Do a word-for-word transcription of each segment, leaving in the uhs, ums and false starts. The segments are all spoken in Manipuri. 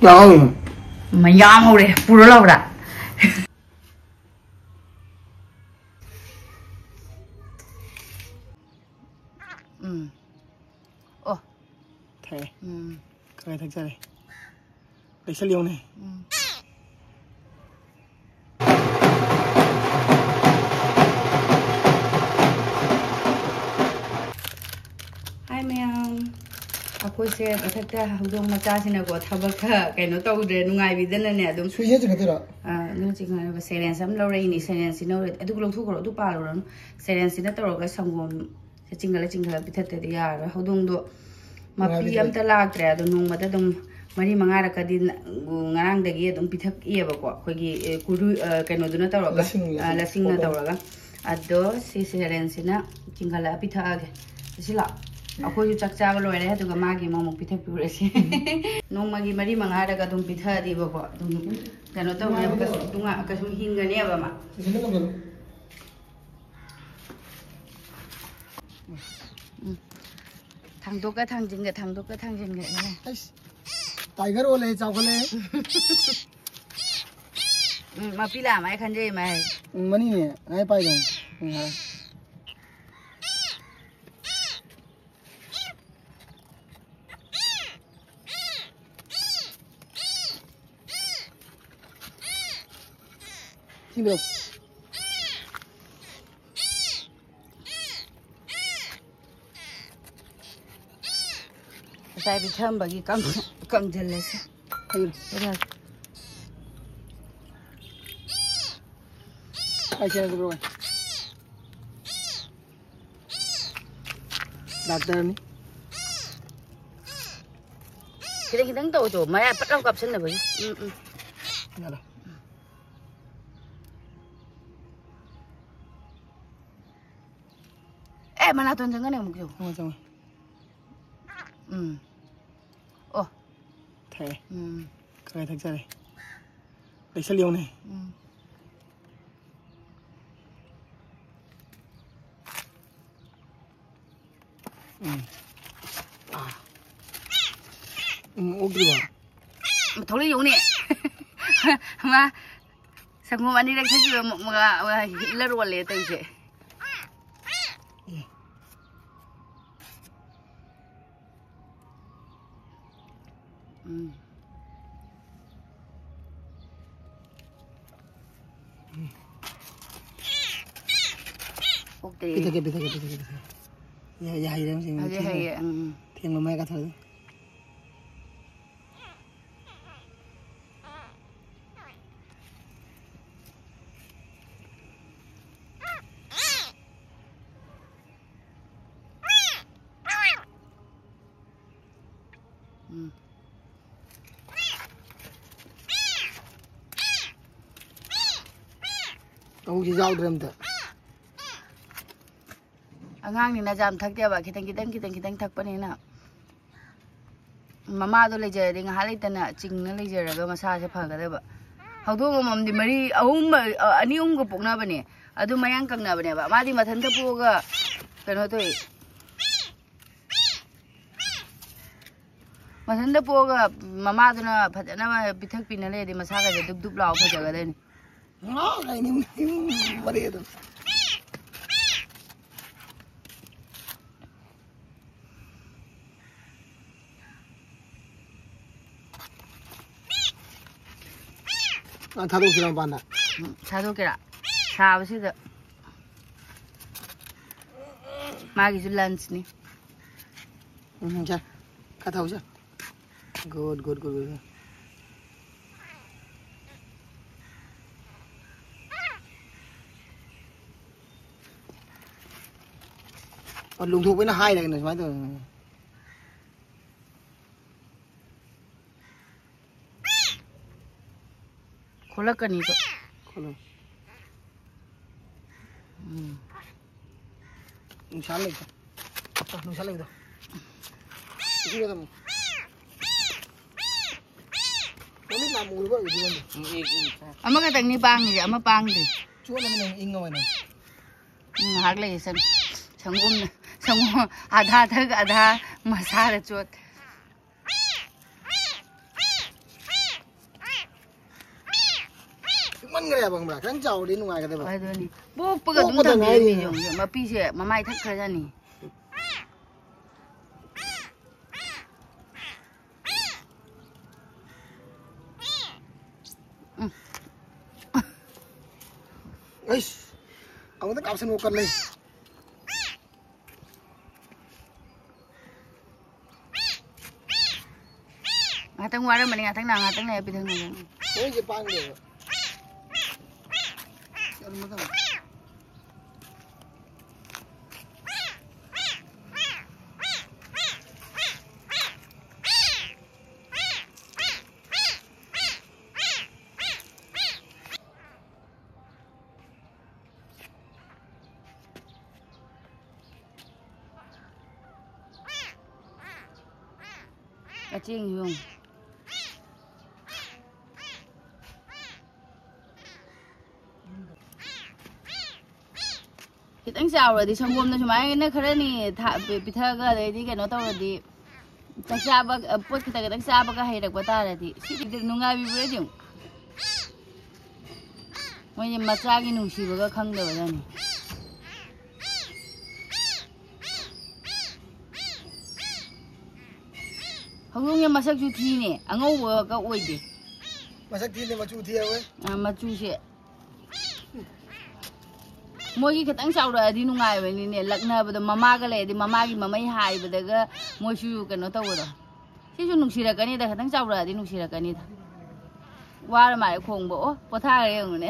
ꯌꯥꯎꯔꯤ꯫ ꯃꯌꯥꯝ ꯍꯧꯔꯦ, ꯄꯨꯔ ꯂꯥꯎꯔꯥ? ꯎꯝ꯫ ꯑꯣ꯫ ꯊꯛꯑꯦ꯫ ꯎꯝ꯫ ꯈꯔ ꯊꯛꯆꯔꯦ꯫ ꯂꯩꯁꯜꯂꯤꯌꯣꯅꯦ꯫ ꯎꯝ꯫ ꯍꯥꯏ ꯃꯌꯥꯝ꯫ ꯑꯩꯈꯣꯏꯁꯦ ꯃꯊꯛꯇ ꯍꯧꯗꯣꯡ ꯃꯆꯥꯁꯤꯅꯀꯣ ꯊꯕꯛ ꯈꯔ ꯀꯩꯅꯣ ꯇꯧꯗ꯭ꯔꯦ, ꯅꯨꯡꯉꯥꯏꯕꯤꯗꯅꯅꯦ ꯑꯗꯨꯝ꯫ ꯁꯨꯏꯁꯦ ꯆꯤꯡꯈꯠꯇꯣꯏꯔꯣ? ꯑꯥ, ꯑꯗꯨꯝ ꯆꯤꯡꯈꯠꯅꯕ syringe ꯑꯃ ꯂꯧꯔꯛꯏꯅꯤ, syringeꯁꯤ ꯂꯧꯔ-, ꯑꯗꯨ ꯂꯧꯊꯣꯛꯈ꯭ꯔꯣ, ꯑꯗꯨ ꯄꯥꯜꯂꯨꯔꯅꯨ꯫ Syringeꯁꯤꯅ ꯇꯧꯔꯒ ꯁꯪꯒꯣꯝꯁꯦ ꯆꯤꯡꯈꯠꯂ ꯆꯤꯡꯈꯠꯂ ꯄꯤꯊꯛꯇꯗꯤ ꯌꯥꯔꯔꯣꯏ꯫ ꯍꯧꯗꯣꯡꯗꯣ ꯃꯄꯤ ꯅꯨꯡꯉꯥꯏꯕꯤꯗꯦ꯫ ꯑꯝꯇ ꯂꯥꯛꯇ꯭ꯔꯦ, ꯑꯗꯣ ꯅꯣꯡꯃꯗ ꯑꯗꯨꯝ ꯃꯔꯤ ꯃꯉꯥꯔꯛꯀꯗꯤ ꯅ-, ꯉꯔꯥꯡꯗꯒꯤ ꯑꯗꯨꯝ ꯄꯤꯊꯛꯑꯦꯕꯀꯣ꯫ ꯑꯩꯈꯣꯏꯒꯤ, ꯑꯦ, ꯀꯨꯔꯨ-, ꯑ, ꯀꯩꯅꯣꯗꯨꯅ ꯇꯧꯔꯒ, ꯂꯁꯤꯡ, ꯑ, ꯂꯁꯤꯡ꯫ ꯂꯁꯤꯡꯅ ꯀꯣꯀꯣ꯫ ꯇꯧꯔꯒ꯫ ꯑꯗꯣ ꯁꯤ syringeꯁꯤꯅ ꯆꯤꯡꯈꯠꯂꯒ ꯄꯤꯊꯛꯑꯒꯦ꯫ ꯁꯤ ꯂꯥꯛꯑꯣ꯫ ꯑꯩꯈꯣꯏꯁꯨ ꯆꯥꯛ ꯆꯥꯕ ꯂꯣꯏꯔꯦ, ꯑꯗꯨꯒ ꯃꯥꯒꯤ ꯑꯃꯨꯛ ꯄꯤꯊꯛꯄꯤꯔꯨꯔꯁꯤ꯫ ꯅꯣꯡꯃꯒꯤ ꯃꯔꯤ ꯃꯉꯥꯔꯒ ꯑꯗꯨꯝ ꯄꯤꯊꯛꯑꯗꯤꯕꯀꯣ, ꯑꯗꯨꯝ ꯀꯩꯅꯣ ꯇꯧꯅꯦꯕ, ꯀꯩꯁꯨ ꯇꯨꯡꯉ-, ꯀꯩꯁꯨ ꯍꯤꯡꯒꯅꯦꯕ ꯃꯥ꯫ ꯎꯝ꯫ ꯊꯥꯡꯗꯣꯛꯀ ꯊꯥꯡꯖꯤꯟꯒ, ꯊꯥꯡꯗꯣꯛꯀ ꯊꯥꯡꯖꯤꯟꯒ꯫ ꯑꯩꯁ, tiger ꯑꯣꯜꯂꯦ, ꯆꯥꯎꯈꯠꯂꯦ꯫ ꯎꯝ, ꯃꯄꯤ ꯂꯥꯛꯑꯃꯥꯏ ꯈꯟꯖꯩ ꯃꯥꯏ꯫ ꯎꯝ, ꯃꯅꯤꯅꯦ, ꯉꯥꯏ ꯄꯥꯏꯗꯧ꯫ ꯎꯝ, ꯍꯥꯏ꯫ ꯁꯤꯗꯣ꯫ ꯉꯁꯥꯏ ꯄꯤꯊꯔꯝꯕꯒꯤ ꯀꯪ-, ꯀꯪꯁꯤꯜꯂꯁꯦ꯫ ꯍꯩꯔꯣ꯫ ꯍꯩꯔꯣ꯫ ꯀꯥꯏ ꯆꯠꯂꯒꯦ ꯕ꯭ꯔꯣ? ꯗꯥꯛꯇꯔꯅꯤ꯫ ꯈꯤꯇꯪ ꯈꯤꯇꯪ ꯇꯧ ꯇꯧ, ꯃꯌꯥ ꯄꯠ ꯂꯥꯎ ꯀꯥꯞꯁꯤꯟꯅꯕꯒꯤ꯫ ꯎꯝ, ꯎꯝ꯫ ꯌꯥꯔꯦ꯫ ꯑꯦ, ꯃꯅꯥꯇꯣꯟ ꯆꯪꯒꯅꯤ ꯑꯃꯨꯛ ꯌꯦꯡꯉꯨ꯫ ꯆꯪꯉꯣ, ꯆꯪꯉꯣ꯫ ꯎꯝ꯫ ꯑꯣ꯫ ꯊꯛꯑꯦ꯫ ꯎꯝ꯫ ꯈꯔ ꯊꯛꯆꯔꯦ꯫ ꯂꯩꯁꯜꯂꯤꯌꯣꯅꯦ꯫ ꯎꯝ꯫ ꯎꯝ꯫ ꯑꯥ꯫ ꯎꯝ, ꯑꯣꯛꯇ꯭ꯔꯤꯕꯣ? ꯊꯣꯛꯂꯛꯏ ꯌꯦꯡꯉꯨꯅꯦ꯫ ꯃꯥ ꯁꯪꯒꯣꯝ ꯑꯅꯤꯔꯛ ꯊꯛꯈꯤꯕ ꯃ-, ꯃ-, ꯍꯤꯠꯂꯔ ꯑꯣꯜꯂꯦ ꯇꯧꯔꯤꯁꯦ꯫ ꯎꯝ꯫ ꯑꯣꯛꯇꯦ꯫ ꯄꯤꯊꯛꯀꯦ, ꯄꯤꯊꯛꯀꯦ, ꯄꯤꯊꯛꯀꯦ, ꯄꯤꯊꯛꯀꯦ꯫ ꯌꯥ-, ꯌꯥ, ꯍꯩꯔꯦ, ꯃꯁꯤ ꯍꯧꯖꯤꯛ ꯊꯦꯡꯉꯦ꯫ ꯍꯩꯌꯦ, ꯎꯝ, ꯎꯝ꯫ ꯊꯦꯡꯕ ꯃꯥꯏ ꯀꯥꯊꯣꯛꯑꯦ꯫ ꯎꯝ꯫ ꯇꯧꯁꯤ ꯌꯥꯎꯗ꯭ꯔꯦ ꯑꯝꯇ꯫ ꯑꯉꯥꯡꯅꯤꯅ ꯌꯥꯝ ꯊꯛꯇꯦꯕ, ꯈꯤꯇꯪ, ꯈꯤꯇꯪ, ꯈꯤꯇꯪ, ꯈꯤꯇꯪ ꯊꯛꯄꯅꯤꯅ꯫ ꯃꯃꯥꯗꯣ ꯂꯩꯖꯔꯗꯤ ꯉꯥꯏꯍꯥꯛ ꯂꯩꯇꯅ ꯆꯤꯡꯅ ꯂꯩꯖꯔꯒ ꯃꯁꯥꯁꯦ ꯐꯒꯗꯕ꯫ ꯍꯧꯗꯣꯡ ꯑꯃꯃꯝꯗꯤ ꯃꯔꯤ, ꯑꯍꯨꯝ, ꯑ, ꯑꯅꯤ ꯑꯍꯨꯝꯒ ꯄꯣꯛꯅꯕꯅꯦ꯫ ꯑꯗꯨ ꯃꯌꯥꯡ ꯀꯪꯅꯕꯅꯦꯕ꯫ ꯃꯥꯗꯤ ꯃꯊꯟꯇ ꯄꯣꯛꯑꯒ ꯀꯩꯅꯣ ꯇꯧꯏ꯫ ꯃꯊꯟꯇ ꯄꯣꯛꯑꯒ ꯃꯃꯥꯗꯨꯅ ꯐꯖꯅ ꯄꯤꯊꯛ ꯄꯤꯅ ꯂꯩꯔꯗꯤ ꯃꯁꯥꯒꯁꯦ ꯗꯨꯞ ꯗꯨꯞ ꯂꯥꯎ ꯐꯖꯒꯗꯣꯏꯅꯤ꯫ ꯉꯥꯎꯔꯦ, ꯅꯤꯡ-, ꯅꯤꯡ ꯃꯔꯦꯗ꯫ ꯑ, ꯊꯥꯗꯣꯛꯁꯤꯔ ꯃꯄꯥꯟꯗ? ꯎꯝ, ꯊꯥꯗꯣꯛꯀꯦꯔꯥ? ꯁꯥꯕꯁꯤꯗ꯫ ꯃꯥꯒꯤꯁꯨ lunchꯅꯤ꯫ ꯎꯝ, ꯁꯦ꯫ ꯈꯔ ꯊꯧꯁꯦ꯫ Good, good, good, good. ꯑꯣ, ꯂꯣꯡꯊꯣꯛꯄꯩꯅ ꯍꯥꯏꯔꯒꯅ ꯁꯨꯃꯥꯏꯅ ꯇꯧꯔꯒ꯫ ꯈꯣꯠꯂꯛꯀꯅꯤꯗꯣ꯫ ꯈꯣꯠꯂꯣ꯫ ꯎꯝ꯫ ꯅꯨꯡꯁꯥ ꯂꯩꯇꯦ꯫ ꯑ, ꯅꯨꯡꯁꯥ ꯂꯩꯕꯗꯣ꯫ ꯏꯁꯤꯡꯗ ꯊꯝꯃꯣ꯫ ꯃꯃꯤꯠ ꯅꯥꯝꯃ ꯎꯔꯕ ꯍꯧꯖꯤꯛ ꯐꯤꯕꯝꯗꯣ? ꯎꯝ, ꯎꯝ, ꯎꯝ꯫ ꯑꯃꯈꯛꯇꯪꯅꯤ ꯄꯥꯡꯉꯤꯁꯦ, ꯑꯃ ꯄꯥꯡꯗꯦ꯫ ꯆꯣꯠꯂꯕꯅꯦ, ꯏꯪꯉꯕꯅꯦ꯫ ꯎꯝ, ꯉꯥꯏꯍꯥꯛ ꯂꯩꯌꯦ ꯆꯪ-, ꯁꯪꯒꯣꯝꯅ꯫ ꯁꯪꯒꯣꯝ ꯑꯥꯙꯥ ꯊꯛ, ꯑꯥꯙꯥ ꯃꯁꯥꯗ ꯆꯣꯠ꯫ ꯄꯤꯛꯃꯟꯈ꯭ꯔꯦꯕ, ꯈꯪꯕ꯭ꯔꯥ? ꯈꯤꯇꯪ ꯆꯥꯎꯔꯗꯤ ꯅꯨꯡꯉꯥꯏꯒꯗꯕ꯫ ꯑꯗꯨꯅꯤ꯫ ꯄꯣꯛꯄꯒ ꯑꯗꯨꯝ ꯄꯣꯛꯄꯗ ꯊꯝꯕꯤꯔꯝꯃꯤ ꯉꯥꯏꯔꯤ꯫ ꯌꯦꯡꯉꯨ꯫ ꯃꯄꯤꯁꯦ ꯃꯃꯥꯏ ꯊꯛꯈ꯭ꯔꯖꯥꯠꯅꯤ꯫ ꯎꯝ꯫ ꯑꯩꯁ, ꯑꯃꯨꯛꯇ ꯀꯥꯞꯁꯟꯕ ꯀꯜꯂꯦ꯫ ꯉꯥꯛꯇꯪ ꯋꯥꯔꯝꯃꯅꯤ, ꯉꯥꯛꯇꯪ ꯅꯥ, ꯉꯥꯛꯇꯪ ꯅꯥ ꯄꯤꯊꯛꯅꯕ꯫ ꯃꯣꯏꯁꯦ ꯄꯥꯡꯗꯦꯕ꯫ ꯆꯠꯂꯨ ꯃꯊꯪ꯫ ꯀꯛꯆꯦꯡꯁꯨ ꯌꯦꯡꯉꯨ꯫ ꯈꯤꯇꯪ ꯆꯥꯎꯔꯗꯤ ꯁꯪꯒꯣꯝꯅ ꯁꯨꯃꯥꯏꯅ ꯈꯔꯅꯤ ꯊꯥ-, ꯄꯤ-, ꯄꯤꯊꯛꯑꯒ ꯑꯗꯩꯗꯤ ꯀꯩꯅꯣ ꯇꯧꯔꯗꯤ ꯆꯥꯛ ꯆꯥꯕ, ꯄꯣꯠ ꯈꯤꯇꯪ ꯈꯤꯇꯪ ꯆꯥꯕꯒ ꯍꯩꯔꯛꯄ ꯇꯥꯔꯗꯤ ꯁꯤꯗꯤ ꯅꯨꯡꯉꯥꯏꯕꯤꯕ꯭ꯔꯥ ꯌꯦꯡꯉꯨ꯫ ꯃꯣꯏꯁꯦ ꯃꯆꯥꯒꯤ ꯅꯨꯡꯁꯤꯕꯒ ꯈꯪꯗꯕꯖꯥꯠꯅꯤ꯫ ꯍꯧꯗꯣꯡꯁꯦ ꯃꯁꯛꯁꯨ ꯊꯤꯅꯦ, ꯑꯉꯧꯕꯒ ꯑꯣꯏꯗꯦ꯫ ꯃꯁꯛ ꯊꯤꯅꯦ, ꯃꯆꯨ ꯊꯤꯍꯧꯋꯦ꯫ ꯑ, ꯃꯆꯨꯁꯦ꯫ ꯃꯣꯏꯒꯤ ꯈꯤꯇꯪ ꯆꯥꯎꯔꯛꯑꯗꯤ ꯅꯨꯡꯉꯥꯏꯕꯅꯤꯅꯦ, ꯂꯛꯅꯕꯗꯣ ꯃꯃꯥꯒ ꯂꯩꯔꯗꯤ ꯃꯃꯥꯒꯤ ꯃꯃꯩ ꯍꯥꯏꯕꯗꯒ ꯃꯣꯏꯁꯨ ꯀꯩꯅꯣ ꯇꯧꯕꯗꯣ꯫ ꯁꯤꯁꯨ ꯅꯨꯡꯁꯤꯔꯛꯀꯅꯤꯗ, ꯈꯤꯇꯪ ꯆꯥꯎꯔꯛꯑꯗꯤ ꯅꯨꯡꯁꯤꯔꯛꯀꯅꯤꯗ꯫ ꯋꯥꯔ ꯃꯥꯜꯂꯦ ꯈꯣꯡꯕ꯫ ꯑꯣ, ꯄꯣꯊꯥꯈ꯭ꯔꯦ ꯌꯦꯡꯉꯨꯅꯦ꯫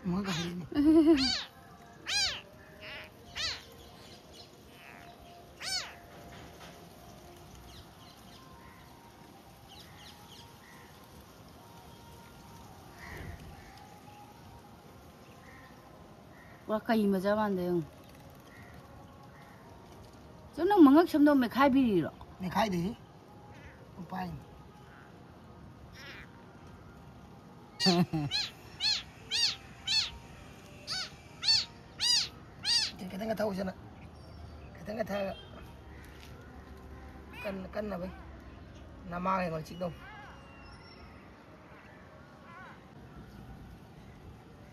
ꯑꯃꯨꯛꯀ ꯍꯜꯂꯤꯅꯦ꯫ ꯄꯨꯔꯥ ꯀꯩ ꯃꯆꯥ ꯃꯥꯟꯗ ꯌꯦꯡꯉꯨ꯫ ꯆꯨꯝ ꯅꯪ ꯃꯉꯛ ꯁꯝꯗꯣ ꯃꯦꯠꯈꯥꯏꯕꯤꯔꯤꯔꯣ? ꯃꯦꯠꯈꯥꯏꯗꯦꯍꯦ꯫ ꯄꯥꯏꯅꯤ꯫ ꯈꯤꯇꯪꯒ ꯊꯛꯎꯁꯦꯅ꯫ ꯈꯤꯇꯪꯒ ꯊꯛꯑꯒ꯫ ꯀꯟ-, ꯀꯟꯅꯕꯩ꯫ ꯅꯃꯥꯡ ꯍꯦꯟꯅ ꯆꯤꯛꯗꯧ꯫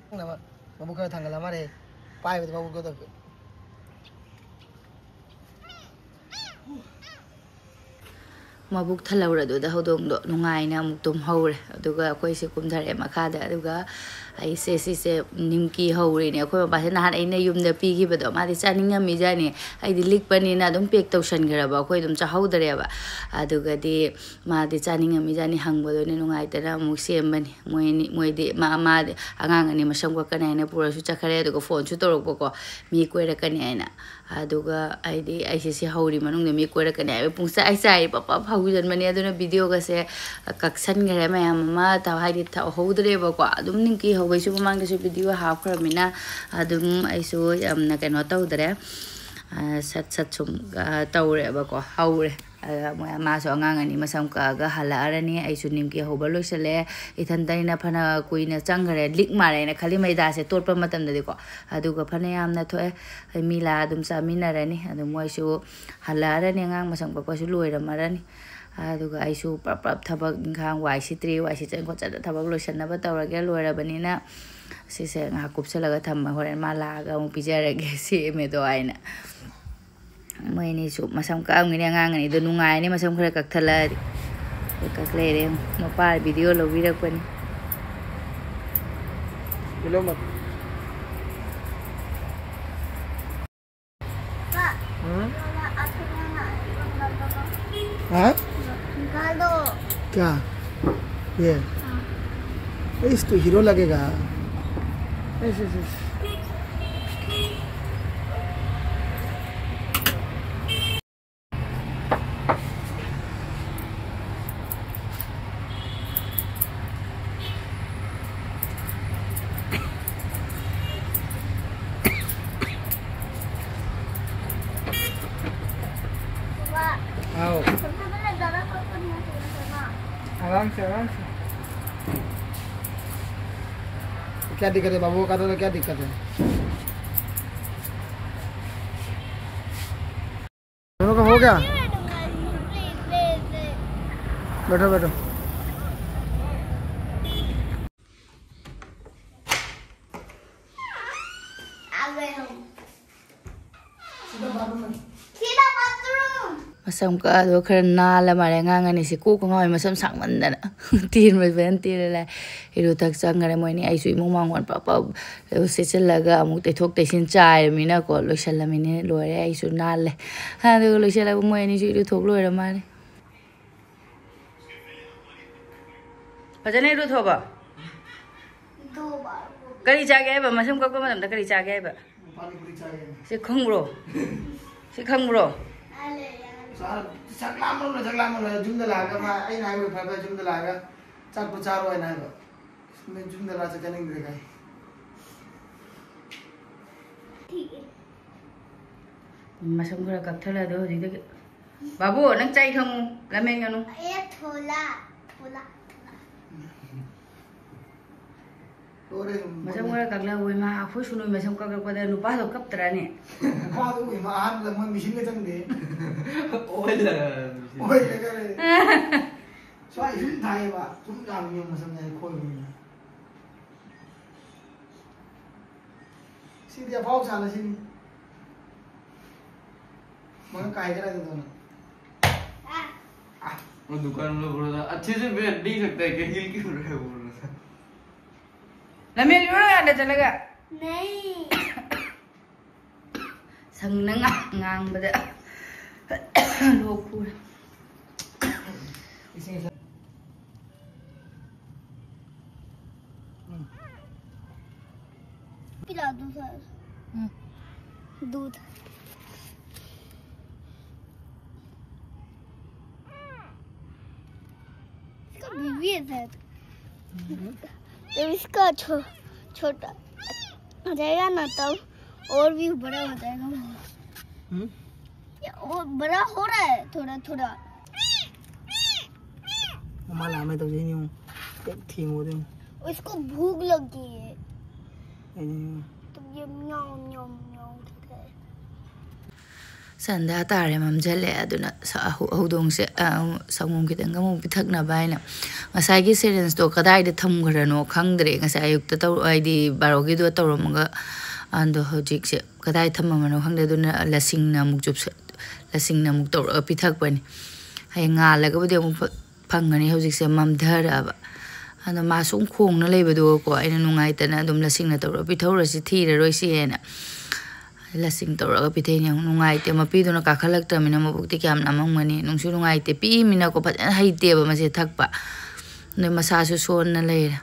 ꯅꯪꯅ ꯃꯕꯨꯛ ꯈꯔ ꯊꯥꯡꯒꯠꯂ ꯃꯥꯜꯂꯦ꯫ ꯄꯥꯏꯕꯗ ꯃꯕꯨꯛ ꯈꯔ ꯃꯕꯨꯛ ꯊꯜꯍꯧꯔꯗꯨꯗ ꯍꯧꯗꯣꯡꯗꯣ ꯅꯨꯡꯉꯥꯏꯅ ꯑꯃꯨꯛ ꯇꯨꯝꯍꯧꯔꯦ꯫ ꯑꯗꯨꯒ ꯑꯩꯈꯣꯏꯁꯦ ꯀꯨꯝꯊꯔꯛꯑꯦ ꯃꯈꯥꯗ꯫ ꯑꯗꯨꯒ ꯑꯩꯁꯦ ꯁꯤꯁꯦ ꯅꯤꯝꯀꯤ ꯍꯧꯔꯤꯅꯦ꯫ ꯑꯩꯈꯣꯏ ꯃꯄꯥꯁꯦ ꯅꯍꯥꯟ ꯑꯩꯅ ꯌꯨꯝꯗ ꯄꯤꯈꯤꯕꯗꯣ ꯃꯥꯗꯤ ꯆꯥꯅꯤꯡꯉꯝꯃꯤꯖꯥꯠꯅꯤ꯫ ꯑꯩꯗꯤ ꯂꯤꯛꯄꯅꯤꯅ ꯑꯗꯨꯝ ꯄꯦꯛ ꯇꯧꯁꯟꯈ꯭ꯔꯕ, ꯑꯩꯈꯣꯏ ꯑꯗꯨꯝ ꯆꯥꯍꯧꯗ꯭ꯔꯦꯕ꯫ ꯑꯗꯨꯒꯗꯤ ꯃꯥꯗꯤ ꯆꯥꯅꯤꯡꯉꯝꯃꯤꯖꯥꯠꯅꯤ, ꯍꯪꯕꯗꯨꯅ ꯅꯨꯡꯉꯥꯏꯇꯅ ꯑꯃꯨꯛ ꯁꯦꯝꯕꯅꯤ꯫ ꯃꯣꯏ ꯑꯅꯤ, ꯃꯣꯏꯗꯤ ꯃꯥ, ꯃꯥ, ꯑꯉꯥꯡ ꯑꯅꯤ ꯃꯁꯝ ꯀꯛꯀꯅꯤ ꯍꯥꯏꯅ ꯄꯨꯔꯁꯨ ꯆꯠꯈ꯭ꯔꯦ꯫ ꯑꯗꯨꯒ ꯐꯣꯟꯁꯨ ꯇꯧꯔꯛꯄꯀꯣ, ꯃꯤ ꯀꯣꯏꯔꯛꯀꯅꯤ ꯍꯥꯏꯅ꯫ ꯑꯗꯨꯒ ꯑꯩꯗꯤ ꯑꯩꯁꯦ ꯁꯤ ꯍꯧꯔꯤ ꯃꯅꯨꯡꯗ ꯃꯤ ꯀꯣꯏꯔꯛꯀꯅꯤ ꯍꯥꯏꯕ ꯄꯨꯡꯆꯥꯏ ꯆꯥꯏꯔꯤ, ꯄꯞ ꯄꯞ ꯍꯧꯖꯟꯕꯅꯦ꯫ ꯑꯗꯨꯅ ꯚꯤꯗꯤꯑꯣꯒꯁꯦ ꯀꯛꯁꯟꯈ꯭ꯔꯦ ꯃꯌꯥꯝ ꯑꯃ, ꯇꯧ-, ꯍꯥꯏꯗꯤ ꯇꯧꯍꯧꯗ꯭ꯔꯦꯕꯀꯣ꯫ ꯑꯗꯨꯝ ꯅꯤꯝꯀꯤ ꯍꯧꯕꯩꯁꯨ ꯃꯃꯥꯡꯗꯁꯨ ꯚꯤꯗꯤꯑꯣ ꯍꯥꯞꯈ꯭ꯔꯕꯅꯤꯅ ꯑꯗꯨꯝ ꯑꯩꯁꯨ ꯌꯥꯝꯅ ꯀꯩꯅꯣ ꯇꯧꯗ꯭ꯔꯦ꯫ ꯑ, ꯁꯠ ꯁꯠ ꯁꯨꯝ, ꯑ, ꯇꯧꯔꯦꯕꯀꯣ, ꯍꯧꯔꯦ꯫ ꯑꯗ ꯃꯣꯏ, ꯃꯥꯁꯨ ꯑꯉꯥꯡ ꯑꯅꯤ ꯃꯁꯝ ꯀꯛꯑꯒ ꯍꯜꯂꯛꯑꯔꯅꯤ꯫ ꯑꯩꯁꯨ ꯅꯤꯝꯀꯤ ꯍꯧꯕ ꯂꯣꯏꯁꯤꯜꯂꯦ꯫ ꯏꯊꯟꯇꯅꯤꯅ ꯐꯅ ꯀꯨꯏꯅ ꯆꯪꯈ꯭ꯔꯦ, ꯂꯤꯛ ꯃꯥꯜꯂꯦꯅ ꯈꯜꯂꯤ ꯃꯩꯗꯥꯁꯦ ꯇꯣꯠꯄ ꯃꯇꯝꯗꯗꯤꯀꯣ꯫ ꯑꯗꯨꯒ ꯐꯅ ꯌꯥꯝꯅ ꯊꯣꯛꯑꯦ꯫ ꯑꯩ ꯃꯤ ꯂꯥꯛꯑ ꯑꯗꯨꯝ ꯆꯥꯃꯤꯟꯅꯔꯅꯤ꯫ ꯑꯗꯨ ꯃꯣꯏꯁꯨ ꯍꯜꯂꯛꯑꯔꯅꯤ, ꯑꯉꯥꯡ ꯃꯁꯝ ꯀꯛꯄꯁꯨ ꯂꯣꯏꯔꯝꯃꯔꯅꯤ꯫ ꯑꯗꯨꯒ ꯑꯩꯁꯨ ꯄ꯭ꯔꯞ ꯄ꯭ꯔꯞ ꯊꯕꯛ ꯏꯪꯈꯥꯡ, ꯋꯥꯏ ꯁꯤꯠꯇ꯭ꯔꯤ, ꯋꯥꯏ ꯁꯤꯠꯆꯟ ꯈꯣꯠꯆꯟꯅ ꯊꯕꯛ ꯂꯣꯏꯁꯟꯅꯕ ꯇꯧꯔꯒꯦ꯫ ꯂꯣꯏꯔꯕꯅꯤꯅ ꯁꯤꯁꯦ ꯉꯥꯏꯍꯥꯛ ꯀꯨꯞꯁꯜꯂꯒ ꯊꯝꯃ ꯍꯣꯔꯦꯟ ꯃꯥ ꯂꯥꯛꯑꯒ ꯑꯃꯨꯛ ꯄꯤꯖꯔꯒꯦ, ꯁꯦꯝꯃꯦꯗꯣ ꯍꯥꯏꯅ꯫ ꯃꯣꯏ ꯑꯅꯤꯁꯨ ꯃꯁꯝ ꯀꯛꯑꯝꯒꯅꯤ, ꯑꯉꯥꯡ ꯑꯅꯤꯗꯣ ꯅꯨꯡꯉꯥꯏꯔꯅꯤ ꯃꯁꯝ ꯈꯔ ꯀꯛꯊꯠꯂꯛꯑꯗꯤ꯫ ꯑꯗꯨ ꯀꯛ ꯂꯩꯔꯦ ꯌꯦꯡꯉꯣ, ꯃꯄꯥ ꯚꯤꯗꯤꯑꯣ ꯂꯧꯕꯤꯔꯛꯄꯅꯤ꯫ ꯍꯥ? क्या? ये। इस तो हीरो लगेगा। Yes, yes, yes. आओ। आराम से, आराम से। क्या दिक्कत है बाबू, का तो क्या दिक्कत है? दोनों का हो गया? बैठो, बैठो। ꯃꯁꯝ ꯀꯛꯑꯗꯣ ꯈꯔ ꯅꯥꯜꯂ ꯃꯥꯜꯂꯦ꯫ ꯑꯉꯥꯡ ꯑꯅꯤꯁꯤ ꯀꯣꯛꯀ ꯉꯥꯎꯋꯦ, ꯃꯁꯝ ꯁꯥꯡꯃꯟꯗꯅ꯫ ꯇꯦꯟꯕ ꯐꯖꯅ ꯇꯦꯜꯂꯦ꯫ ꯏꯔꯨꯊꯛ ꯆꯪꯈ꯭ꯔꯦ ꯃꯣꯏꯅꯤ꯫ ꯑꯩꯁꯨ ꯏꯃꯨꯡ ꯃꯥꯡꯒꯣꯟ ꯄꯞ ꯄꯞ ꯁꯦꯠꯆꯤꯜꯂꯒ ꯑꯃꯨꯛ ꯇꯩꯊꯣꯛ ꯇꯩꯁꯤꯟ ꯆꯥꯏꯔꯃꯤꯅꯀꯣ, ꯂꯣꯏꯁꯜꯂꯝꯃꯤꯅꯦ꯫ ꯂꯣꯏꯔꯦ, ꯑꯩꯁꯨ ꯅꯥꯜꯂꯦ꯫ ꯑꯗꯨꯒ ꯂꯣꯏꯁꯜꯂꯒ ꯃꯣꯏ ꯑꯅꯤꯁꯨ ꯏꯔꯨꯊꯣꯛ ꯂꯣꯏꯔ ꯃꯥꯜꯂꯦ꯫ ꯐꯖꯅ ꯏꯔꯨꯊꯣꯛꯑꯕꯣ? ꯀꯔꯤ ꯆꯥꯒꯦ ꯍꯥꯏꯕ? ꯃꯁꯝ ꯀꯛꯄ ꯃꯇꯝꯗ ꯀꯔꯤ ꯆꯥꯒꯦ ꯍꯥꯏꯕ? ꯄꯥꯅꯤꯄꯨꯔꯤ ꯆꯥꯒꯦ꯫ ꯁꯤ ꯈꯪꯕ꯭ꯔꯣ? ꯁꯤ ꯈꯪꯕ꯭ꯔꯣ? ꯆꯥ-, ꯆꯥꯛ ꯂꯥꯝꯃꯝꯅ, ꯆꯥꯛ ꯂꯥꯝꯃꯝꯅ ꯌꯨꯝꯗ ꯂꯥꯛꯑꯒ ꯃꯥ, ꯑꯩꯅ ꯍꯥꯏꯕ ꯐꯔꯕ ꯌꯨꯝꯗ ꯂꯥꯛꯑꯒ ꯆꯥꯛꯇꯣ ꯆꯥꯔꯣ ꯍꯥꯏꯅ ꯍꯥꯏꯕ꯫ ꯌꯨꯝꯗ ꯂꯥꯛꯑ ꯆꯥꯛ ꯆꯥꯅꯤꯡꯗ꯭ꯔꯦ ꯀꯥꯏ꯫ ꯃꯁꯝ ꯈꯔ ꯀꯛꯊꯠꯂꯗꯣ ꯍꯧꯖꯤꯛꯇꯒꯤ꯫ ꯕꯥꯕꯨ, ꯅꯪ ꯆꯥꯏ ꯈꯪꯉꯨ, ꯂꯃꯦꯟꯒꯅꯨ꯫ ꯑꯦ, ꯊꯣꯂꯥ, ꯊꯣꯂꯥ, ꯊꯣꯂꯥ꯫ ꯂꯣꯏꯔꯦ꯫ ꯃꯁꯝ ꯈꯔ ꯀꯛꯂꯛꯑꯣ ꯏꯃꯥ, ꯑꯩꯈꯣꯏ ꯁꯨꯅꯨ ꯃꯁꯝ ꯀꯛꯂꯛꯄꯗ ꯅꯨꯄꯥꯗꯣ ꯀꯞꯇ꯭ꯔꯅꯦ? ꯅꯨꯄꯥꯗꯣ ꯏꯃꯥ ꯑꯍꯥꯟꯕꯗ ꯃꯣꯏ ꯃꯤꯁꯤꯟꯒ ꯆꯪꯗꯦ꯫ ꯑꯣꯏꯗ꯭ꯔꯦ꯫ ꯑꯣꯏꯗ꯭ꯔꯦ꯫ ꯁ꯭ꯋꯥꯏ ꯁꯨꯝ ꯊꯥꯏꯌꯦꯕ, ꯁꯨꯝ ꯂꯥꯛꯄꯅꯦ ꯃꯁꯝꯁꯦ ꯈꯣꯏꯕꯅꯤꯅ꯫ ꯁꯤꯗꯤ ꯑꯐꯥꯎ ꯁꯥꯟꯅꯁꯤꯅꯤ꯫ ꯃꯉꯛ ꯀꯥꯏꯒꯦꯔꯥ ꯑꯗꯨꯗꯣ? वो दुकान में बोला था, "अच्छे से बैठ नहीं सकता है, क्या हिल क्यों रहे हो?" बोला था। ꯂꯝꯖꯦꯜ ꯂꯣꯏꯔ ꯌꯥꯗ ꯆꯠꯂꯒ꯫ नहीं। ꯁꯪꯅ ꯉꯥꯡ-, ꯉꯥꯡꯕꯗ ꯂꯣꯛ ꯈꯨꯔꯦ꯫ पिला दो सर। हम्म। दूध। इसका बीवी है शायद। जब इसका छो-, छोटा हो जाएगा ना, तब और भी बड़ा हो जाएगा। हम्म? ये और बड़ा हो रहा है थोड़ा थोड़ा। ꯃꯃꯥ ꯂꯥꯛꯑꯝꯃꯦ ꯇꯧꯖꯩꯅꯤ ꯌꯦꯡꯉꯨ꯫ ꯍꯦꯛ ꯊꯦꯡꯉꯨꯗ ꯌꯦꯡꯉꯨ꯫ उसको भूख लगी है। ꯑꯩꯅ तो ये म्याऊ म्याऊ म्याऊ कर रहा है। ꯁꯟꯗꯥ ꯇꯥꯔꯦ, ꯃꯝꯁꯤꯜꯂꯛꯑꯦ꯫ ꯑꯗꯨꯅ ꯁ- ꯍꯧ- ꯍꯧꯗꯣꯡꯁꯦ ꯑ, ꯁꯪꯒꯣꯝ ꯈꯤꯇꯪꯒ ꯑꯃꯨꯛ ꯄꯤꯊꯛꯅꯕ ꯍꯥꯏꯅ ꯉꯁꯥꯏꯒꯤ ꯁꯤꯔꯤꯟꯁꯇꯣ ꯀꯗꯥꯏꯗ ꯊꯝꯈ꯭ꯔꯅꯣ ꯈꯪꯗ꯭ꯔꯦ꯫ ꯉꯁꯥꯏ ꯑꯌꯨꯛꯇ ꯇꯧꯔ ꯍꯥꯏꯗꯤ ꯕꯥꯔꯣꯒꯤꯗꯣ ꯇꯧꯔꯝꯃꯒ ꯑꯗꯣ ꯍꯧꯖꯤꯛꯁꯦ ꯀꯗꯥꯏ ꯊꯝꯃꯝꯃꯅꯣ ꯈꯪꯗꯦ꯫ ꯑꯗꯨꯅ ꯂꯁꯤꯡꯅ ꯑꯃꯨꯛ ꯆꯨꯞꯁ ꯂꯁꯤꯡꯅ ꯑꯃꯨꯛ ꯇꯧꯔꯒ ꯄꯤꯊꯛꯄꯅꯤ꯫ ꯍꯌꯦꯡ ꯉꯥꯜꯂꯒꯕꯨꯗꯤ ꯑꯃꯨꯛ ꯐ- ꯐꯪꯒꯅꯤ꯫ ꯍꯧꯖꯤꯛꯁꯦ ꯃꯝꯊꯔꯛꯑꯕ꯫ ꯑꯗꯣ ꯃꯥ ꯁꯨꯝ ꯈꯣꯡꯅ ꯂꯩꯕꯗꯨꯒꯀꯣ ꯑꯩꯅ ꯅꯨꯡꯉꯥꯏꯇꯅ ꯑꯗꯨꯝ ꯂꯁꯤꯡꯅ ꯇꯧꯔꯒ ꯄꯤꯊꯧꯔꯁꯤ, ꯊꯤꯔꯔꯣꯏꯁꯤ ꯍꯥꯏꯅ ꯂꯁꯤꯡ ꯇꯧꯔꯒ ꯄꯤꯊꯩꯅꯦ꯫ ꯌꯥꯝ ꯅꯨꯡꯉꯥꯏꯇꯦ, ꯃꯄꯤꯗꯨꯅ ꯀꯥꯈꯠꯂꯛꯇ꯭ꯔꯕꯅꯤꯅ ꯃꯕꯨꯛꯇꯤ ꯀꯌꯥꯝ ꯅꯝꯃꯝꯒꯅꯤ꯫ ꯅꯨꯡꯁꯨ ꯅꯨꯡꯉꯥꯏꯇꯦ, ꯄꯤꯛꯏꯃꯤꯅꯀꯣ ꯐꯖꯅ ꯍꯩꯇꯦꯕ ꯃꯁꯦ ꯊꯛꯄ꯫ ꯑꯗꯩ ꯃꯁꯥꯁꯨ ꯁꯣꯟꯅ ꯂꯩꯔꯦ꯫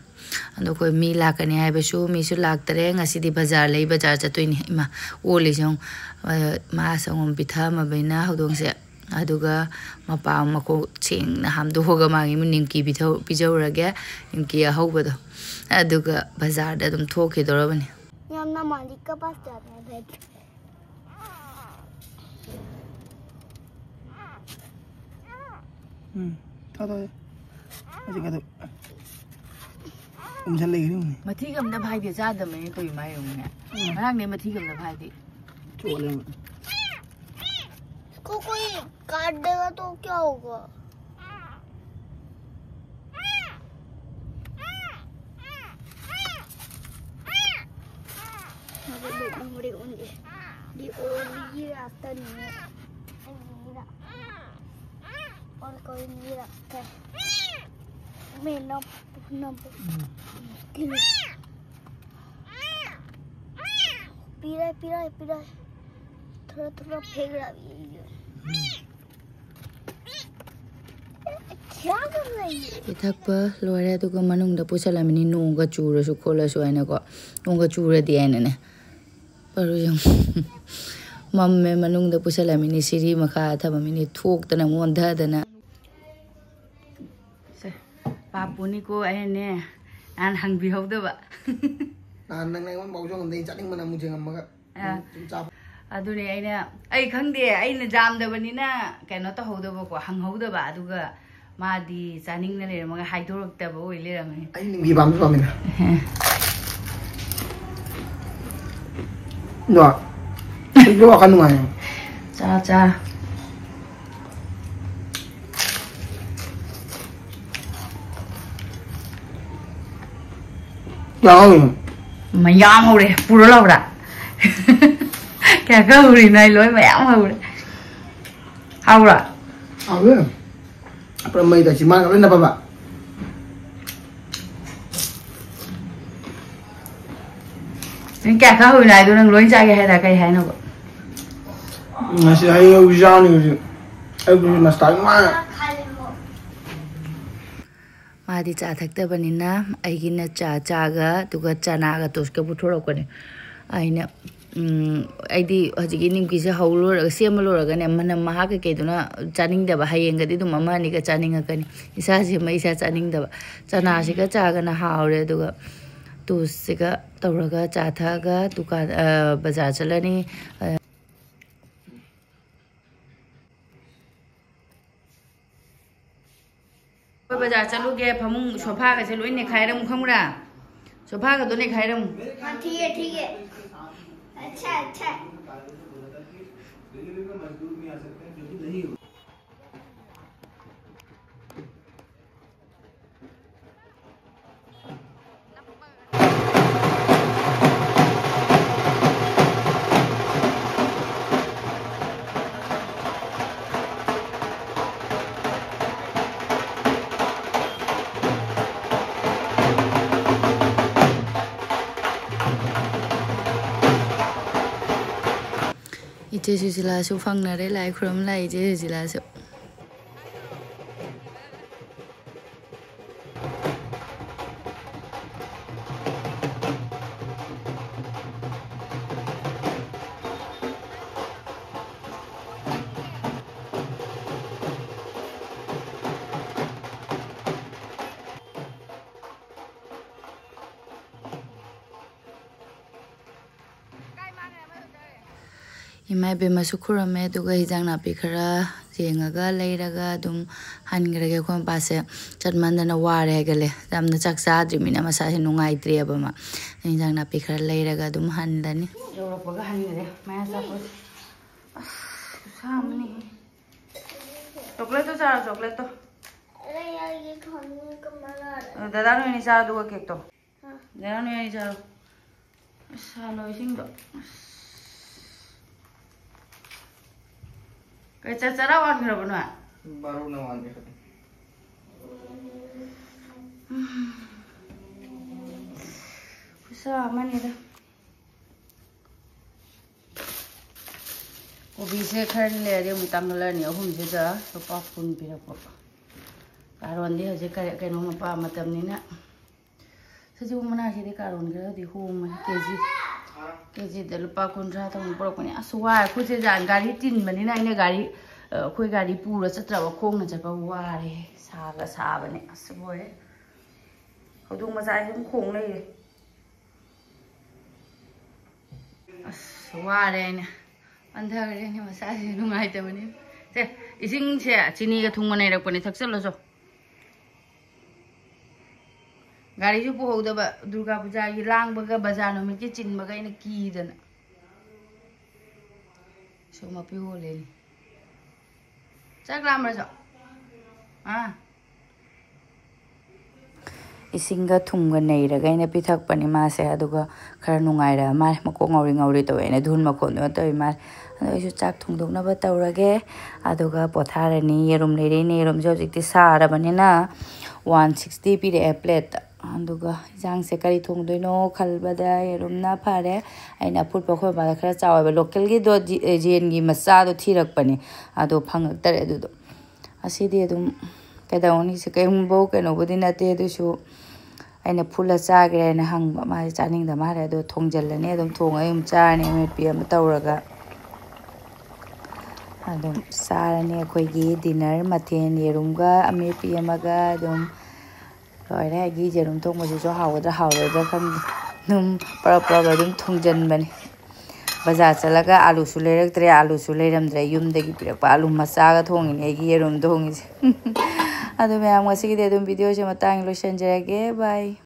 ꯑꯗꯣ ꯑꯩꯈꯣꯏ ꯃꯤ ꯂꯥꯛꯀꯅꯤ ꯍꯥꯏꯕꯁꯨ ꯃꯤꯁꯨ ꯂꯥꯛꯇꯔꯦ꯫ ꯉꯁꯤꯗꯤ ꯕꯖꯥꯔ ꯂꯩ, ꯕꯖꯥꯔ ꯆꯠꯇꯣꯏꯅꯤ꯫ ꯏꯃꯥ ꯑꯣꯜꯂꯤꯁꯦ ꯌꯦꯡꯉꯨ꯫ ꯑ, ꯃꯥ ꯁꯪꯒꯣꯝ ꯄꯤꯊꯛꯑꯝꯃꯕꯅꯤꯅ ꯍꯧꯗꯣꯡꯁꯦ꯫ ꯑꯗꯨꯒ ꯃꯄꯥ ꯃꯈꯣꯡ ꯁꯦꯡꯅ ꯍꯥꯝꯗꯣꯛꯑꯒ ꯃꯥꯒꯤ ꯅꯤꯝꯀꯤ ꯄꯤꯊꯧ- ꯄꯤꯖꯧꯔꯒꯦ, ꯅꯤꯝꯀꯤ ꯑꯍꯧꯕꯗꯣ꯫ ꯑꯗꯨꯒ ꯕꯖꯥꯔꯗ ꯑꯗꯨꯝ ꯊꯣꯛꯈꯤꯗꯧꯔꯕꯅꯤ꯫ ये अपना मालिक के पास जाते हैं बैठ। ꯎꯝ, ꯊꯥꯗꯣꯛꯑꯦ꯫ ꯍꯧꯖꯤꯛ ꯑꯗꯨ ꯎꯝꯁꯟ ꯂꯩꯈ꯭ꯔꯦ ꯌꯦꯡꯉꯨꯅꯦ꯫ ꯃꯊꯤꯒ ꯑꯝꯇ ꯐꯥꯏꯗꯦ, ꯆꯥꯗꯕꯅꯦ ꯀꯩ ꯃꯥꯏꯔꯣꯡꯅꯦ꯫ ꯉꯔꯥꯡꯗꯩ ꯃꯊꯤꯒ ꯑꯝꯇ ꯐꯥꯏꯗꯦ꯫ ꯆꯣꯠꯂꯦ꯫ इसको कोई काट देगा तो क्या होगा? अरे बेटा, मरे होंगे। ये और ये रास्ता नहीं है। और कोई नहीं रास्ता है। मैं ना, ना, पी रहा है, पी रहा है, पी रहा है। थोड़ा, थोड़ा फेंक रहा है ये। क्या कर रही है? ꯄꯤꯊꯛꯄ ꯂꯣꯏꯔꯦ, ꯑꯗꯨꯒ ꯃꯅꯨꯡꯗ ꯄꯨꯁꯜꯂꯝꯃꯤꯅꯤ, ꯅꯣꯡꯒ ꯆꯨꯔꯁꯨ ꯈꯣꯠꯂꯁꯨ ꯍꯥꯏꯅꯀꯣ꯫ ꯅꯣꯡꯒ ꯆꯨꯔꯗꯤ ꯍꯥꯏꯅꯅꯦ꯫ ꯄꯔꯨ ꯌꯦꯡꯉꯨ꯫ ꯃꯝꯃꯦ, ꯃꯅꯨꯡꯗ ꯄꯨꯁꯜꯂꯝꯃꯤꯅꯤ, ꯁꯤꯔꯤ ꯃꯈꯥ ꯊꯝꯃꯝꯃꯤꯅꯤ, ꯊꯣꯛꯇꯅ ꯑꯃꯨꯛ ꯑꯣꯟꯊꯗꯅ꯫ ꯁꯦ, ꯄꯥꯄꯨꯅꯤꯀꯣ, ꯑꯩꯅꯅꯦ ꯅꯍꯥꯟ ꯍꯪꯕꯤꯍꯧꯗꯕ꯫ ꯅꯍꯥꯟ ꯅꯪꯅ ꯑꯩꯉꯣꯟꯗ ꯄꯥꯎ ꯆꯪꯉꯝꯗ ꯑꯩ ꯆꯥꯅꯤꯡꯕꯅ ꯑꯃꯨꯛ ꯌꯦꯡꯉꯝꯃꯒ ꯑꯥ꯫ ꯁꯨꯝ ꯆꯥꯕ꯫ ꯑꯗꯨꯅꯦ ꯑꯩꯅ, ꯑꯩ ꯈꯪꯗꯦ, ꯑꯩꯅ ꯌꯥꯝꯗꯕꯅꯤꯅ ꯀꯩꯅꯣ ꯇꯧꯍꯧꯗꯕꯀꯣ, ꯍꯪꯍꯧꯗꯕ꯫ ꯑꯗꯨꯒ ꯃꯥꯗꯤ ꯆꯥꯅꯤꯡꯅ ꯂꯩꯔꯝꯃꯒ ꯍꯥꯏꯗꯣꯔꯛꯇꯕ ꯑꯣꯏ ꯂꯩꯔꯝꯃꯦ꯫ ꯑꯩ ꯅꯤꯡꯕꯤ ꯄꯥꯝꯁꯨ ꯄꯥꯝꯃꯤꯗ꯫ ꯑꯗꯣ ꯑꯩꯁꯨ ꯋꯥꯈꯜ ꯅꯨꯡꯉꯥꯏ꯫ ꯆꯥ, ꯆꯥ꯫ ꯌꯥꯎꯋꯦ꯫ ꯃꯌꯥꯝ ꯍꯧꯔꯦ꯫ ꯄꯨꯔ ꯂꯥꯎꯔꯥ? ꯀꯌꯥ ꯈꯛ ꯍꯧꯔꯤꯅꯣ ꯑꯩ ꯂꯣꯏ ꯃꯌꯥꯝ ꯍꯧꯔꯦ꯫ ꯍꯥꯎꯕ꯭ꯔꯥ? ꯍꯥꯎꯋꯦ꯫ ꯄꯨꯔꯥ ꯃꯩꯗ ꯆꯤꯝꯕꯥꯟꯒ ꯂꯣꯏ ꯅꯞꯄꯕ꯫ ꯅꯪ ꯀꯌꯥ ꯈꯛ ꯍꯧꯔꯤꯅꯣ ꯍꯥꯏꯗꯣ ꯅꯪ ꯂꯣꯏ ꯆꯥꯒꯦ ꯍꯥꯏꯔ ꯀꯩ ꯍꯥꯏꯅꯣꯕ? ꯉꯁꯤ ꯍꯩ ꯍꯧꯕꯤ ꯆꯥꯅꯤ ꯍꯧꯖꯤꯛ꯫ ꯑꯌꯨꯛꯀꯤ ꯅꯥꯁꯇꯥ ꯅꯨꯡꯉꯥꯏꯅ꯫ ꯃꯥꯗꯤ ꯆꯥ ꯊꯛꯇꯕꯅꯤꯅ ꯑꯩꯒꯤꯅ ꯆꯥ, ꯆꯥꯒ ꯑꯗꯨꯒ ꯆꯅꯥꯒ ꯇꯣꯁꯀ ꯄꯨꯊꯣꯔꯛꯄꯅꯦ꯫ ꯑꯩꯅ, ꯎꯝ, ꯑꯩꯗꯤ ꯍꯧꯖꯤꯛꯀꯤ ꯅꯤꯝꯀꯤꯁꯦ ꯍꯧ ꯂꯣꯏꯔꯒ, ꯁꯦꯝꯕ ꯂꯣꯏꯔꯒꯅꯦ, ꯃꯅꯝ ꯃꯍꯥ ꯀꯩꯀꯩꯗꯨꯅ ꯆꯥꯅꯤꯡꯗꯕ꯫ ꯍꯌꯦꯡꯒꯗꯤ ꯑꯗꯨꯝ ꯑꯃ ꯑꯅꯤꯒ ꯆꯥꯅꯤꯡꯉꯛꯀꯅꯤ꯫ ꯏꯁꯥ ꯁꯦꯝꯕ ꯏꯁꯥ ꯆꯥꯅꯤꯡꯗꯕ꯫ ꯆꯅꯥꯁꯤꯒ ꯆꯥꯒꯅ ꯍꯥꯎꯔꯦ, ꯑꯗꯨꯒ ꯇꯣꯁꯁꯤꯒ ꯇꯧꯔꯒ ꯆꯥ ꯊꯛꯑꯒ ꯗꯨꯀꯥꯟ, ꯑ, ꯕꯖꯥꯔ ꯆꯠꯂꯅꯤ꯫ ꯑ, ꯑꯩꯈꯣꯏ ꯕꯖꯥꯔ ꯆꯠꯂꯨꯒꯦ, ꯐꯃꯨꯡ ꯁꯣꯐꯥꯒꯁꯦ ꯂꯣꯏ ꯅꯩꯈꯥꯏꯔꯝꯃꯨ, ꯈꯪꯕ꯭ꯔꯥ? ꯁꯣꯐꯥꯒꯗꯣ ꯅꯩꯈꯥꯏꯔꯝꯃꯨ꯫ हाँ, ठीक है, ठीक है। अच्छा, अच्छा। ꯏꯆꯦ ꯁꯨꯁꯤꯂꯥꯁꯨ ꯐꯪꯅꯔꯦ, ꯂꯥꯏ ꯈꯨꯔꯨꯝ ꯂꯥꯛꯏ ꯏꯆꯦ ꯁꯨꯁꯤꯂꯥꯁꯨ꯫ ꯏꯃꯥ ꯏꯕꯦꯝꯃꯁꯨ ꯈꯨꯔꯝꯃꯦ, ꯑꯗꯨꯒ ꯍꯤꯟꯖꯥꯡ ꯅꯥꯄꯤ ꯈꯔ ꯌꯦꯡꯉꯒ ꯂꯩꯔꯒ ꯑꯗꯨꯝ ꯍꯟꯈ꯭ꯔꯒꯦ꯫ ꯑꯩꯈꯣꯏ ꯃꯄꯥꯁꯦ ꯆꯠꯃꯟꯗꯅ ꯋꯥꯔꯦ ꯍꯥꯏꯒꯠꯂꯦ, ꯌꯥꯝꯅ ꯆꯥꯛ ꯆꯥꯗ꯭ꯔꯤꯕꯅꯤꯅ ꯃꯁꯥꯁꯦ ꯅꯨꯡꯉꯥꯏꯇ꯭ꯔꯦꯕ ꯃꯥ꯫ ꯍꯤꯟꯖꯥꯡ ꯅꯥꯄꯤ ꯈꯔ ꯂꯩꯔꯒ ꯑꯗꯨꯝ ꯍꯜꯂꯅꯤ꯫ ꯌꯧꯔꯛꯄꯒ ꯍꯟꯈ꯭ꯔꯦ ꯃꯌꯥ ꯆꯥꯄꯣꯠ꯫ ꯑꯁ, ꯈꯨꯠꯁꯥ ꯑꯃꯅꯤ꯫ ꯆꯣꯀ꯭ꯂꯦꯠꯇꯣ ꯆꯥꯔꯣ, ꯆꯣꯀ꯭ꯂꯦꯠꯇꯣ꯫ ꯑꯩ ꯑꯩꯒꯤ ꯈꯪꯉꯤ ꯀꯃꯥꯏꯅ꯫ ꯑ, ꯗꯗꯥ ꯅꯣꯏꯅꯤ ꯆꯥꯔꯣ, ꯑꯗꯨꯒ ꯀꯦꯛꯇꯣ꯫ ꯍꯥ? ꯗꯗꯥ ꯅꯣꯏꯅꯤ ꯆꯥꯔꯣ꯫ ꯑꯁ, ꯍꯥꯜꯂꯣ ꯏꯁꯤꯡꯗꯣ꯫ ꯑꯁ꯫ ꯀꯩ ꯆ-, ꯆꯔꯥ ꯋꯥꯟꯈ꯭ꯔꯕꯣ ꯅꯣꯏ? ꯕꯥꯔꯣꯅ ꯋꯥꯟꯈ꯭ꯔꯦ꯫ ꯈꯨꯠꯁꯥ ꯑꯃꯅꯤꯗ꯫ ꯀꯣꯕꯤꯁꯦ ꯈꯔ ꯂꯩꯔꯗꯤ ꯑꯃꯨꯛ ꯇꯥꯡꯈꯠꯂꯅꯤ꯫ ꯑꯍꯨꯝꯁꯤꯗ ꯂꯨꯄꯥ ꯀꯨꯟ ꯄꯤꯔꯛꯄ꯫ ꯀꯥꯔꯣꯟꯗꯤ ꯍꯧꯖꯤꯛ ꯀꯔꯤ-, ꯀꯩꯅꯣ ꯃꯄꯥ ꯃꯇꯝꯅꯤꯅ꯫ ꯁꯖꯤꯕꯨ ꯃꯅꯥꯁꯤꯗꯤ ꯀꯥꯔꯣꯟ ꯈꯔꯗꯤ ꯍꯣꯡꯕꯅꯤ꯫ ꯀꯦ ꯖꯤ, ꯀꯦ ꯖꯤꯗ ꯂꯨꯄꯥ ꯀꯨꯟꯊ꯭ꯔꯥ ꯇꯧꯅ ꯄꯨꯔꯛꯄꯅꯦ꯫ ꯑꯁ, ꯋꯥꯏ꯫ ꯑꯩꯈꯣꯏꯁꯦ ꯖꯥꯟ ꯒꯥꯔꯤ ꯆꯤꯟꯕꯅꯤꯅ ꯑꯩꯅ ꯒꯥꯔꯤ, ꯑ, ꯑꯩꯈꯣꯏ ꯒꯥꯔꯤ ꯄꯨꯔ ꯆꯠꯇ꯭ꯔꯕ, ꯈꯣꯡꯅ ꯆꯠꯄ ꯋꯥꯔꯦ꯫ ꯁꯥꯒ ꯁꯥꯕꯅꯦ꯫ ꯑꯁ, ꯂꯣꯏꯔꯦ꯫ ꯍꯧꯗꯣꯡ ꯃꯆꯥꯁꯤ ꯑꯗꯨꯝ ꯈꯣꯡ ꯂꯩꯔꯦ꯫ ꯑꯁ, ꯋꯥꯔꯦ ꯑꯩꯅ꯫ ꯍꯟꯊꯈ꯭ꯔꯦꯅꯦ ꯃꯁꯥꯁꯦ ꯅꯨꯡꯉꯥꯏꯇꯕꯅꯤ꯫ ꯁꯦ, ꯏꯁꯤꯡꯁꯦ ꯆꯤꯅꯤꯒ ꯊꯨꯝꯒ ꯅꯩꯔꯛꯄꯅꯦ, ꯊꯛꯆꯜꯂꯣ ꯆꯣ꯫ ꯒꯥꯔꯤꯁꯨ ꯄꯨꯍꯧꯗꯕ, ꯗꯨꯔꯒꯥ ꯄꯨꯖꯥꯒꯤ ꯂꯥꯡꯕꯒ ꯕꯖꯥꯔ ꯅꯨꯃꯤꯠꯀꯤ ꯆꯤꯟꯕꯒ ꯑꯩꯅ ꯀꯤꯗꯅ꯫ ꯁꯨ ꯃꯄꯤ ꯍꯣꯜꯂꯦꯅꯦ꯫ ꯆꯥꯛ ꯂꯥꯝꯕ꯭ꯔꯥ ꯆꯣ? ꯑꯥ? ꯏꯁꯤꯡꯒ ꯊꯨꯝꯒ ꯅꯩꯔꯒ ꯑꯩꯅ ꯄꯤꯊꯛꯄꯅꯤ ꯃꯥꯁꯦ꯫ ꯑꯗꯨꯒ ꯈꯔ ꯅꯨꯡꯉꯥꯏꯔꯛꯑ ꯃꯥꯜꯂꯦ꯫ ꯃꯀꯣꯛ ꯉꯥꯎꯔꯤ ꯉꯥꯎꯔꯤ ꯇꯧꯋꯦ꯫ ꯑꯩꯅ ꯙꯨꯟ ꯃꯈꯣꯟꯗꯨꯅ ꯇꯧꯔꯤ ꯃꯥꯜꯂꯦ꯫ ꯑꯗꯣ ꯑꯩꯁꯨ ꯆꯥꯛ ꯊꯣꯡꯗꯣꯛꯅꯕ ꯇꯧꯔꯒꯦ꯫ ꯑꯗꯨꯒ ꯄꯣꯊꯥꯔꯅꯤ꯫ ꯌꯦꯔꯨꯝ ꯂꯩꯔꯛꯏꯅꯦ꯫ ꯌꯦꯔꯨꯝꯁꯦ ꯍꯧꯖꯤꯛꯇꯤ ꯁꯥꯔꯕꯅꯤꯅ one sixty ꯄꯤꯔꯛꯑꯦ ꯄ꯭ꯂꯦꯠꯇ꯫ ꯑꯗꯨꯒ ꯏꯟꯁꯥꯡꯁꯦ ꯀꯔꯤ ꯊꯣꯡꯗꯣꯏꯅꯣ ꯈꯟꯕꯗ ꯌꯦꯔꯨꯝꯅ ꯐꯔꯦ꯫ ꯑꯩꯅ ꯑꯐꯨꯠꯄ ꯑꯩꯈꯣꯏ ꯃꯥꯗ ꯈꯔ ꯆꯥꯎꯋꯦꯕ꯫ ꯂꯣꯀꯦꯜꯒꯤꯗꯣ ꯖꯤ-, ꯌꯦꯟꯒꯤ ꯃꯆꯥꯗꯣ ꯊꯤꯔꯛꯄꯅꯦ꯫ ꯑꯗꯣ ꯐꯪꯉꯛꯇꯔꯦ꯫ ꯑꯗꯨꯗꯣ ꯉꯁꯤꯗꯤ ꯑꯗꯨꯝ ꯀꯩꯗꯧꯅꯤ? ꯁꯤ ꯀꯩꯒꯨꯝꯕ ꯀꯩꯅꯣꯕꯨꯗꯤ ꯅꯠꯇꯦ, ꯑꯗꯨꯏꯁꯨ ꯑꯩꯅ ꯐꯨꯠꯂ ꯆꯥꯒꯦꯔꯥ ꯍꯥꯏꯅ ꯍꯪꯕ꯫ ꯃꯥꯁꯦ ꯆꯥꯅꯤꯡꯗ ꯃꯥꯜꯂꯦ꯫ ꯑꯗꯣ ꯊꯣꯡꯖꯤꯜꯂꯅꯤ, ꯑꯗꯨꯝ ꯊꯣꯡꯉꯒ ꯑꯗꯨꯝ ꯆꯥꯔꯅꯤ, ꯑꯃꯦꯠꯄꯤ ꯑꯃ ꯇꯧꯔꯒ ꯑꯗꯨꯝ ꯆꯥꯔꯅꯤ꯫ ꯑꯩꯈꯣꯏꯒꯤ ꯗꯤꯅꯔ ꯃꯊꯦꯜ ꯌꯦꯔꯨꯝꯒ ꯑꯃꯦꯠꯄꯤ ꯑꯃꯒ ꯑꯗꯨꯝ ꯂꯣꯏꯔꯦ꯫ ꯑꯩꯒꯤ ꯌꯦꯔꯨꯝ ꯊꯣꯡꯕꯁꯤꯁꯨ ꯍꯥꯎꯒꯗ꯭ꯔꯥ ꯍꯥꯎꯔꯣꯏꯗ꯭ꯔꯥ ꯈꯪꯗꯦ꯫ ꯑꯗꯨꯝ ꯄꯔꯞ ꯄꯔꯞ ꯑꯗꯨꯝ ꯊꯣꯡꯖꯤꯟꯕꯅꯤ꯫ ꯕꯖꯥꯔ ꯆꯠꯂꯒ ꯑꯥꯂꯨꯁꯨ ꯂꯩꯔꯛꯇ꯭ꯔꯦ, ꯑꯥꯂꯨꯁꯨ ꯂꯩꯔꯝꯗ꯭ꯔꯦ꯫ ꯌꯨꯝꯗꯒꯤ ꯄꯤꯔꯛꯄ ꯑꯥꯂꯨ ꯃꯆꯥꯒ ꯊꯣꯡꯉꯤꯅꯦ ꯑꯩꯒꯤ ꯌꯦꯔꯨꯝ ꯊꯣꯡꯉꯤꯁꯦ꯫ ꯑꯗꯨ ꯃꯌꯥꯝ, ꯉꯁꯤꯒꯤꯗꯤ ꯑꯗꯨꯝ ꯚꯤꯗꯤꯑꯣꯁꯦ ꯃꯇꯥꯡ ꯂꯣꯏꯁꯤꯟꯖꯔꯒꯦ꯫ ꯕꯥꯏ꯫